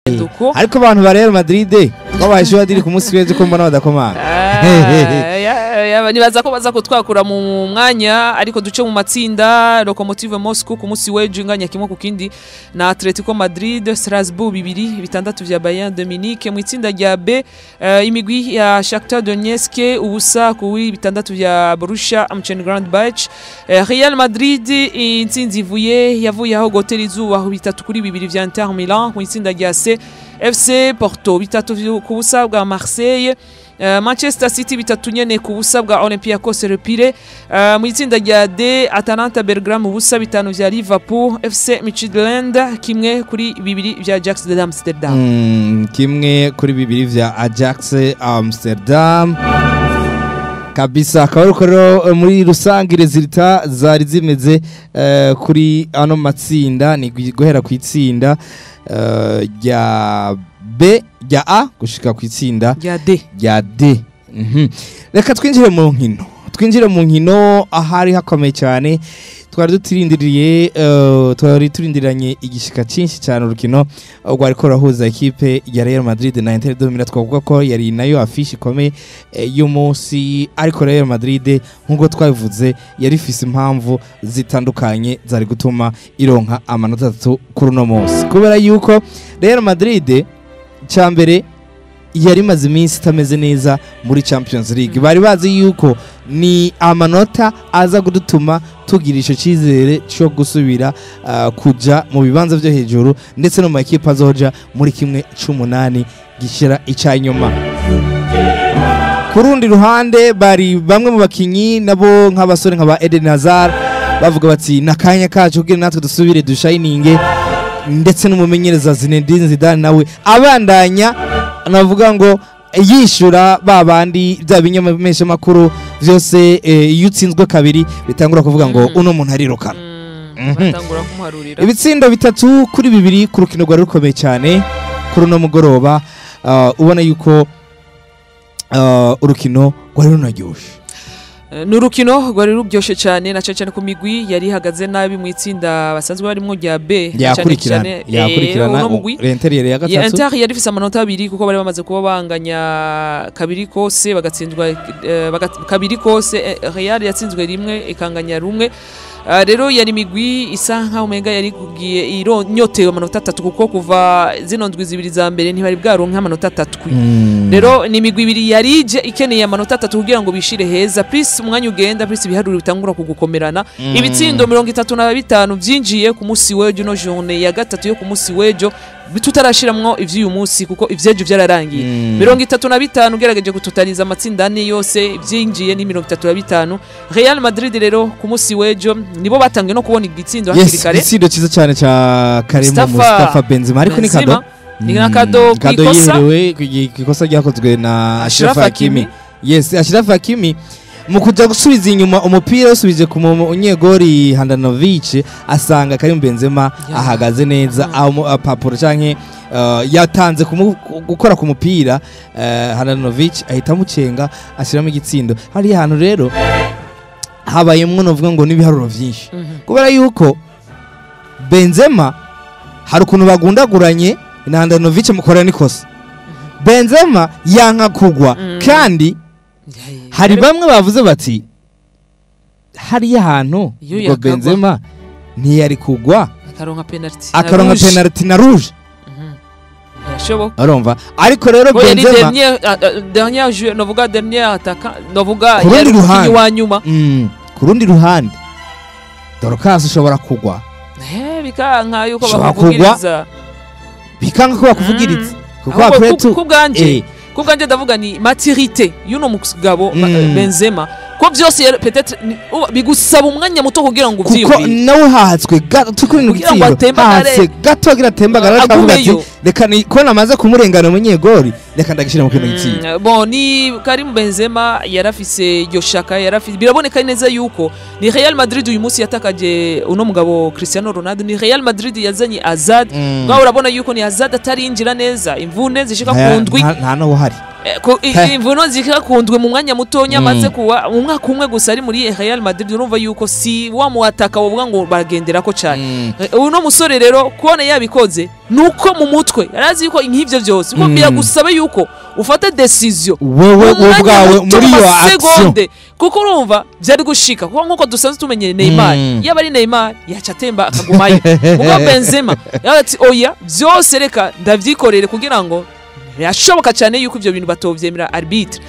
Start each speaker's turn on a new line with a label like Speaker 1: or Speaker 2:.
Speaker 1: Uko
Speaker 2: Ariko abantu ba Real Madrid twabaye ishuri ku munsi w'ejo ko mbona badakomanga.
Speaker 1: Nibaza ko baza kutwakura mu mwanya, ariko duce mu matsinda. Lokomotive Moscow ku munsi w'ejo inganya 1-1 na Atletico Madrid, Strasbourg 2-6 vya Bayern de Munich. Mu itsinda rya B, imigwi ya Shakhtar Donetsk 0-6 vya Borussia Mönchengladbach. Real Madrid intsinzi ivuye yavuye aho gotera izuba 3-2 vya Inter Milan. Mu itsinda rya C, FC Porto 3-0 bwa Marseille. Manchester City 3 nyene ku busa bwa Olympiacos Repire. Mu itsinda rya D, Atalanta Bergamo 0-5 vya Liverpool, FC Midtjylland 1-2 vya Ajax de Amsterdam.
Speaker 2: 1-2 vya Ajax Amsterdam kabisa. Akaba ari uko rero muri rusange résultats zari zimeze kuri ano matsinda. Ni guhera ku itsinda rya B, rya A gushika ku itsinda
Speaker 1: rya D.
Speaker 2: Rya D. Reka twinjire mu nkino, twinjire mu nkino ahari hakomeye cyane. Twari dutirindiriye, twari turindiranye igishika cyinshi cyane urukino rwari ko rurahuza ekipe ya Real Madrid na Inter de Milan. Twavuga ko yari nayo affiche ikomeye y'umunsi, ariko Real Madrid, nk'uko twabivuze, yari ifise impamvu zitandukanye zari gutuma ironka amanota 3 kuri uno munsi, kubera yuko Real Madrid cyambere yari imaze iminsi itameze neza muri Champions League. Bari bazi yuko ni amanota aza kudutuma tugira ico cyizere cyo gusubira kuja mu bibanza byo hejuru, ndetse no mu makipe azoja muri 1/8 gishira icanyuma. Ku rundi ruhande, bari bamwe mu bakinyi nabo nk'abasore nka ba Eden Hazard bavuga bati nakanya kacu kugira natwe dusubire dushininge, ndetse n'umumenyereza Zinedine Zidane nawe abandanya navuga ngo yishura babandi bya binyamesha makuru byose, iyo utsinzwe kabiri bitangura kuvuga ngo uno muntu arirukana.
Speaker 1: Batangura kumuharurira.
Speaker 2: Ibitsindo 3-2 ku rukino rwari rukomeye cyane kuri uno mugoroba, ubona yuko urukino rwari runaryoshe.
Speaker 1: Ni urukino rwari ruryoshe cyane, na cyane cyane ku migwi yari ihagaze nabi mu itsinda basanzwe barimo rya B, na cyane
Speaker 2: Yakurikirana
Speaker 1: cyane,
Speaker 2: yakurikirana
Speaker 1: uno mugwi
Speaker 2: Inter yari ya
Speaker 1: ya
Speaker 2: gatatu.
Speaker 1: Inter yari ifise amanota 2, kuko bari bamaze kuba banganya kabiri kose bagatsindwa kabiri kose. Real yatsinzwe rimwe ikanganya rumwe. Rero yari imigwi isa nkaho umenga yari kugiye ironyotewe amanota 3, kuko kuva zino ndwi zibiri za mbere ntibari bwaronke amanota 3. Rero ni imigwi ibiri yari ije ikeneye amanota 3 kugira ngo bishire heza. Plus umwanya ugenda, plus ibiharuro bitangura kugukomerana. Ibitsindo 35 vyinjiye ku munsi w'ejo, no journée ya gatatu yo ku munsi w'ejo, tutarashiramwo ivy'uyu munsi kuko ivy'ejo vyararangiye. 35 ugerageje gutotaliza amatsinda ane yose, ivyinjiye ni 35. Real Madrid rero ku munsi w'ejo nibo batangiye no kubona igitsindo hakiri kare.
Speaker 2: Igitsindo cyiza cyane ca Karim
Speaker 1: Mustafa
Speaker 2: Mustafa Benzema, ariko ni
Speaker 1: Benzema.
Speaker 2: cadeau.
Speaker 1: Ni na cadeau
Speaker 2: Cadeau
Speaker 1: kw'ikosa.
Speaker 2: yiherewe ku ikosa ryakozwe na
Speaker 1: Ashraf
Speaker 2: Ashraf Hakimi.
Speaker 1: Hakimi.
Speaker 2: Yes, Ashraf Hakimi mu kuja gusubiza inyuma umupira usubije ku munyegori Handanovic, asanga Karim Benzema ahagaze neza, aho papuro canke yatanze gukora ku mupira, Handanovic ahita amucenga ashiramo igitsindo. Hari hantu rero habayemwo novuga ngo n'ibiharuro vyinshi, kubera yuko Benzema hari ukuntu bagundaguranye na Handanovic mukora n'ikosa, Benzema yanka kugwa, kandi hari bamwe bavuze bati hariya hantu
Speaker 1: Iyo
Speaker 2: ngo
Speaker 1: yakagwa.
Speaker 2: Benzema ntiyari kugwa
Speaker 1: akaronka penalty na
Speaker 2: akaronka
Speaker 1: rouge.
Speaker 2: Penalty na rouge.
Speaker 1: Birashoboka.
Speaker 2: Urumva, ariko rero
Speaker 1: Ko yari
Speaker 2: Benzema
Speaker 1: dernier joueur, novuga dernier attaquant, novuga
Speaker 2: Ku rundi
Speaker 1: yari umukinyi
Speaker 2: ruhande.
Speaker 1: wa nyuma.
Speaker 2: Ku rundi ruhande Dorcas ushobora kugwa
Speaker 1: bikanka yuko
Speaker 2: Ushobora
Speaker 1: bakuvugiriza.
Speaker 2: Bikanga ko bakuvugiriza kuko
Speaker 1: Ahubwo
Speaker 2: après tout
Speaker 1: ku bwanje ndavuga ni maturité y'uno mugabo Benzema, ko byose peut-être bigusaba umwanya muto kugira ngo
Speaker 2: kuko
Speaker 1: uvyiyumvire.
Speaker 2: Nawe hahatswe gato kuri ino
Speaker 1: Kugira ngo
Speaker 2: gitsindo
Speaker 1: atembagare.
Speaker 2: hahatswe gato agira atembagara, akavuga ati
Speaker 1: Agumeyo.
Speaker 2: reka ni ko namaze kumurengana umunyegori, reka ndagishira mu kino gitsindo.
Speaker 1: Bon, ni Karim Benzema yarafise iryo shaka, yarafise, biraboneka neza yuko ni Real Madrid uyu munsi yatakaje uno mugabo Cristiano Ronaldo, ni Real Madrid yazanye Hazard. Ngaho urabona yuko ni Hazard atarinjira neza, imvune zishika ku ndwi.
Speaker 2: Nta n'uwo hari.
Speaker 1: Imvuno zikakundwe mu mwanya mutonya amaze kuwa mu mwaka umwe gusa ari muri Real Madrid, urumva yuko si wa muataka wovuga ngo baragenderako cyane. Uno musore rero kubona yabikoze nuko mu mutwe yarazi yuko nk'ivyo byose kuko biragusaba yuko ufata decision
Speaker 2: wewe
Speaker 1: mu mwanya
Speaker 2: ubwawe
Speaker 1: muto
Speaker 2: muri iyo action.
Speaker 1: Masegonde, kuko urumva byari gushika, kuko nkuko dusanzwe tumenyere Neymar, yaba ari Neymar yaca atemba akagumayo, kuko Benzema yavuze ati oya, byose reka ndavyikorere, kugira ngo birashoboka cyane yuko ivyo bintu batovyemera arbitre.